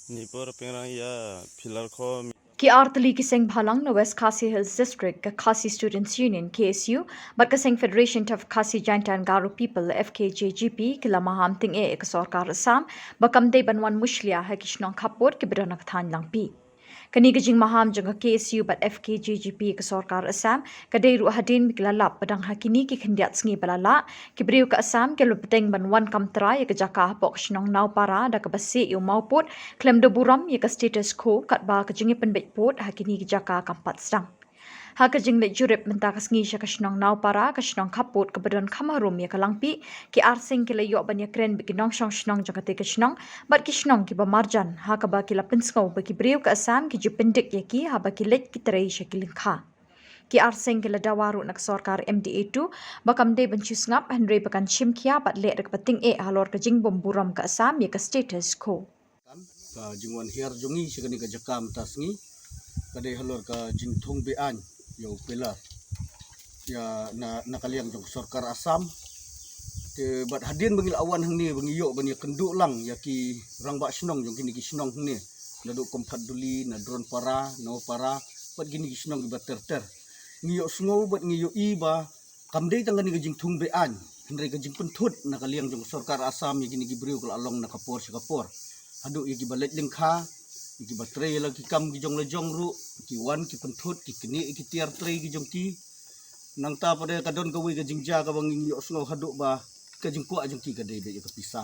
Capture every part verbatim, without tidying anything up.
Nipor pengrang ya pilar ko Ki artylli ki seng bhalang na West Khasi Hills District, ka Khasi Students Union, K S U, bad ka seng Federation of Khasi Jaintia and Garo People, F K J G P, ki la maham tyngeh ïa ka sorkar Assam ba kam dei ban wan mushlia ha ki shnong khappud kiba don ha ka thaiñ Langpih. Kane ka jingmaham jong ka K S U bad F K J G P ïa ka sorkar Assam ka dei ruh hadien ba ki la lap ba dang ha kine ki khyndiat sngi ba la leit, ki briew ka Assam ki la bteng ban wan kam trai ïa ka jaka hapoh ka shnong Nawpara da kaba seh ïa u mawpud khlem da burom ïa ka status quo, katba ka jingïapynbeit pud ha kine ki jaka kam pat sdang. Ha ka jingleit jurip mynta ka sngi sha ka shnong Nawpara, ka shnong khappud kaba don kham harum ïa ka Langpih, ki ar seng ki la ïoh ban ïakren bad ki nongshong shnong jong katei ka shnong bad ki shnong kiba marjan, ha kaba ki la pynsngew ba ki briew ka Assam ki ju pyndik ïa ki haba ki leit ki trei sha ki lyngkha. Ki ar seng ki la dawa ruh na ka sorkar M D A two ba kam dei ban shu sngap, hynrei ba kan shim khia bad leh da kaba tyngeh halor ka jingbym burom ka Assam ïa ka status quo. Ka jingwan hiar jong ngi sha kane ka jaka mynta sngi ka dei halor ka jingthung beaiñ ïa u pillar ïa na, na ka liang jong ka sorkar Assam. Te bad hadien ba ngi la wan hangne ba ngi ïoh ban ïakynduh lang ïa ki rangbah shnong jong kine ki shnong hangne, naduh Komphatduli, na Dronpara, Nawpara, bad kine ki shnong kiba ter ter. Ngi ïohsngew bad ngi ïohi ba kam dei tang kane ka jingthung beaiñ, hynrei ka jingpynthut na ka liang jong ka sorkar Assam ïa kine ki briew ka la long na ka por sha ka por. Haduh ïa kiba leit lyngkha, ïa kiba trei la ki kam ki jong la jong ruh, ki wan ki pynthut, ki knieh ïa ki tiar trei ki jong ki. Nangta pat de ka don kawei ka jingjia kaba ngi ïohsngew haduh ba ka jingkwah jong ki ka dei beit ïa ka pisa.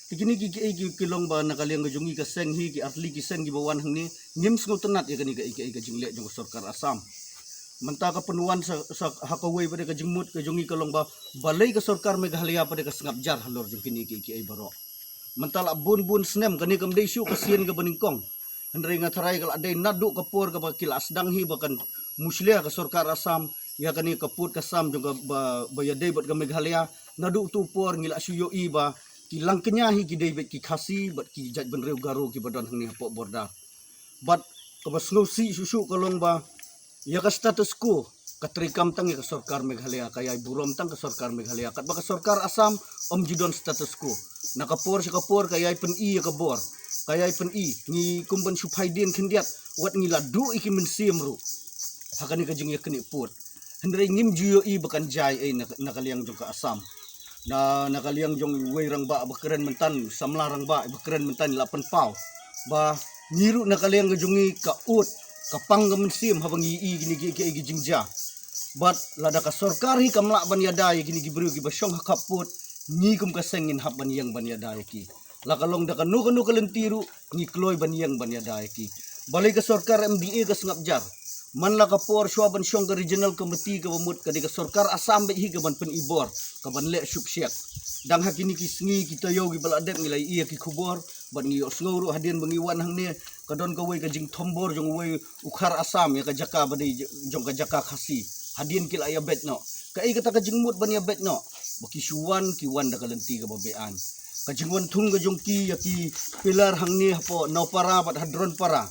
Te kine ki, ki, ki, ki long ba na ka liang ka jong ngi ka seng hi, ki artylli ki seng kiba wan hangne, ngim sngewtynnat ïa kane ka, ka, ka jingleh jong ka sorkar Assam. Mynta ka pynwan sa, sa ha kawei pat de ka jingmut ka jong ngi ka long ba balei ka sorkar Meghalaya pat de ka sngap jar halor jong kine ki, ki, ki baroh. Mynta la bun bun snem, kane kam dei shuh ka sien kaba nyngkong. Hynrei nga tharai ka la dei naduh ka por kaba ki la sdang hi ba kan mushlia ka sorkar Assam ïa kane ka pud ka sam jong ka ba, ba ïadei bad ka Meghalaya. Naduh tu por ngi la shu ïohi ba ki Langknia hi ki dei beit ki Khasi bad ki jaitbynriew Garo kiba don hangne hapoh border. Bad kaba sngewsih shuh shuh ka long ba ïa ka status quo ka treikam tang ïa ka sorkar Meghalaya, ka ïai burom tang ka sorkar Meghalaya, katba ka sorkar Assam ym ju don status quo. Na ka por sha ka por ka ïai pyni ïa ka bor, ka ïai pyni. Ngi kum ban shu phai dien khyndiat, wat ngi la duh ïa ki mynsiem ruh ha kane ka jingïaknieh pud. Hynrei ngim ju ïohi ba kan jia ei na, na ka liang jong ka Assam. Na, na ka liang jong iwei rangbah ba kren mynta, samla rangbah ba kren mynta la pynpaw ba ngi ruh na ka liang ka jong ngi ka ud, ka pang ka mynsiem haba ngi ïohi kine ki, ki, ki jingjia. Bad lada ka sorkar hi kam lah ban ïada ïa kine ki briew kiba shong ha khappud, ngi kum ka seng ngin hap ban ïeng ban ïada ïa ki. La ka long da kano kano ka lynti ruh ngi kloi ban ïeng ban ïada ïa ki. Balei ka sorkar M D A ka sngap jar? Man la ka por shuwa ban shong ka regional committee kaba mut ka dei ka sorkar Assam beit hi kaban pyni bor, kaban leh shukshek. Dang ha kine ki sngi ki taïew kiba la dep ngi la ïohi ïa ki khubor bad ngi ïohsngew ruh hadien ba ngi wan hangne ka don kawei ka jingthombor jong uwei u khar Assam ïa ka jaka ba dei j-, jong ka jaka Khasi. Hadien ki la ïa beit noh. Kaei kata ka jingmut ban ïa beit noh? Ba ki shu wan, ki wan da ka lynti kaba beaiñ. Ka jingwan thung ka jong ki ïa ki pillar hangne hapoh Nawpara bad ha Dronpara.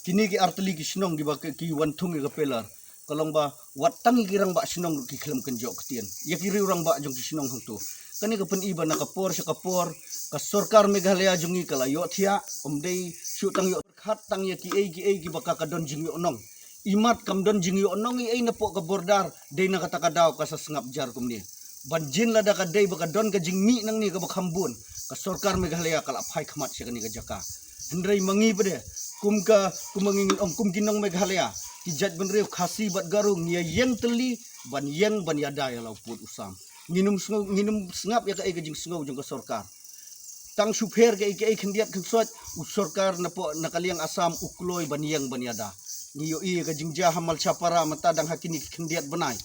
Kine ki artylli ki shnong kiba ki, ki wan thung ïa ka pillar. Ka long ba wat tang ïa ki rangbah shnong ruh ki khlem kynjoh ktien. Ïa ki riew rangbah jong ki shnong hangto. Kane ka pyni ba na ka por sha ka por ka sorkar Meghalaya jong ngi ka la ïohthiah, ym dei shu tang ïoh khat tang ïa kiei kiei kiba ka ka don jingïohnong. Imat kam don jingïohnong ei ei napoh ka border, dei na kata ka daw ka sa sngap jar kumne. Ban jin lada ka dei ba ka don ka jingmih nangne kaba kham bun, ka sorkar Meghalaya ka la phai khmat sha kane ka jaka. Hynrei ma ngi pat de, kum ka, kum ma ngi ngin ong kum ki nong Meghalaya, ki jaitbynriew Khasi bad Garo ngi ïa ïeng tylli ban ïeng ban ïada ïa la u pud u sam. Ngin ym sngew, ngin ym sngap ïa kaei ka jingsngew jong ka sorkar. Tang shu pher kaei kaei khyndiat khynsoit, u sorkar napoh na ka liang Assam u kloi ban ïeng ban ïada. Ngi ïohi ïa ka jingjia ha Malchapara mynta dang ha kine ki khyndiat bnai.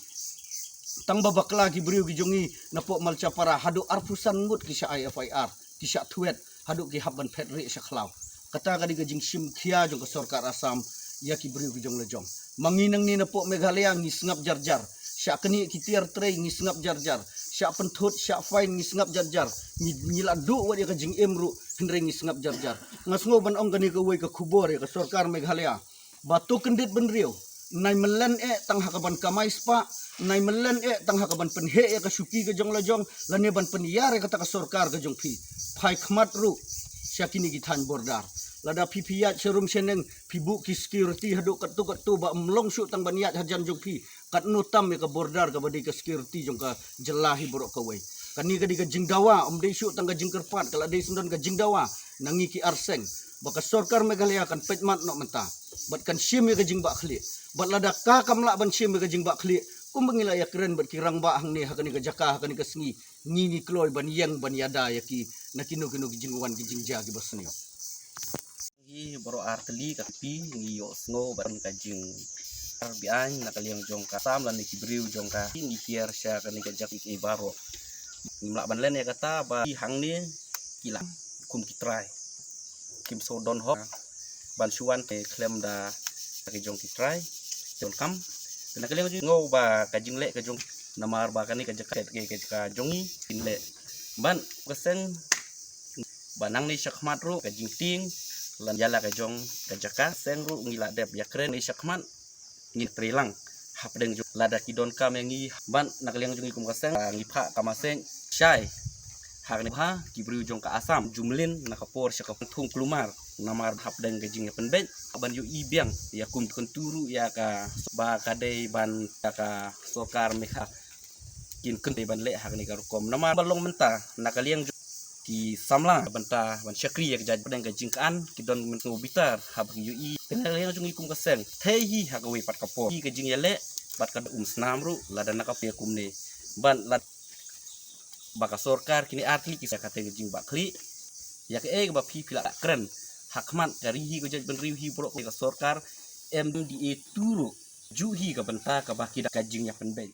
Tang ba bakla ki briew ki jong ngi napoh Malchapara haduh arphew san ngut ki shah ai F I R, ki shah thwet, haduh ki hap ban phet rieh sha khlaw. Kata ka dei ka jingshim khia jong ka sorkar Assam ïa ki briew ki jong la jong. Ma ngi nangne napoh Meghalaya ngi sngap jar jar. Shah knieh ki tiar trei ngi sngap jar jar. Shah pynthut, shah fine ngi sngap jar jar. Ngi, ngi la duh wat ïa ka jingim ruh, hynrei ngi sngap jar jar. Nga sngew ban ong kane kawei ka khubor ïa ka sorkar Meghalaya. Ba to kyndit bynriew, nai mlien eh tang ha kaban kamai spah, nai mlien eh tang ha kaban pynheh ïa ka shuki ka jong la jong, lane ban pynïar ïa kata ka sorkar ka jong phi. Phai khmat ruh, sha kine ki thaiñ border. Lada phi phi ïaid sharum shaneng, phi buh ki security haduh katto katto ba ym long shuh tang ban ïaid hajan jong phi. Katno tam ïa ka border kaba dei ka security jong ka jylla hi baroh kawei. Kane ka dei ka jingdawa, ym dei shuh tang ka jingkyrpad, ka la dei syndon ka jingdawa na ngi ki arseng ba ka sorkar Meghalaya kan peit mat noh mynta bad kan shim ïa ka jingbakla. Bad lada ka kam lah ban shim ïa ka jingbakla, kumba ngi la ïakren bad ki rangbah hangne ha kane ka jaka, ha kane ka sngi, ngi ngi kloi ban ïeng ban ïada ïa ki na kino kino ki jingwan ki jingjia kiba sniew. Hi baroh artylli ka pi ngi ïohsngew ban ka jing ar biang na ka liang jong ka Assam lane ki briew jong ka ngi kiar sha kane ka jaka ki baroh. Ngim lah ban len ïa kata ba ki hangne ki lah kum ki trai. Kim shu don hok ban shu wan te khlem da ki jong ki trai. Jon kam. Te na ka liang jong ngi ba ka jingleh ka jong namar ba kane ka jaka ka jaka jong ngi kin leh. Ban ka seng ba nangne shakhmat ruh ka jingtieng lane ïa la ka jong ka jaka seng ruh ngi la dep ïakren ne shakhmat ngi trei lang hapdeng jong lada ki donkam ïa ngi ban na ka liang jong ngi kum ka seng ngi phah ka message shai ha kane ha ki briew jong ka Assam jumlin na ka por sha ka thung kulmar namar hapdeng ka jingïapynbeit ban ïohi biang ïa kum kyntu ruh ïa ka ba ka dei ban ïa ka sorkar Meghalaya kin kyntu ban leh ha kane ka rukom namar ba long mynta na ka liang jong ki samla bynta ban shakri ïa ka jaid pdeng ka jingkan ki don mynsngew bitar haba ki ïohi. Te na ka liang jong ngi kum ka seng thei hi ha kawei pat ka por hi ka jingïaleh bad ka um snam ruh lada na ka por kumne ban lad ba ka sorkar kine artylli ki sa ka te ka jingbakla ïa kaei ba phi phi la kren ha khmat ka ri hi ka jaid bynriew hi baroh ka sorkar M D A tu ruh ju hi ka bynta kaba ki da ka jingïapynbeit.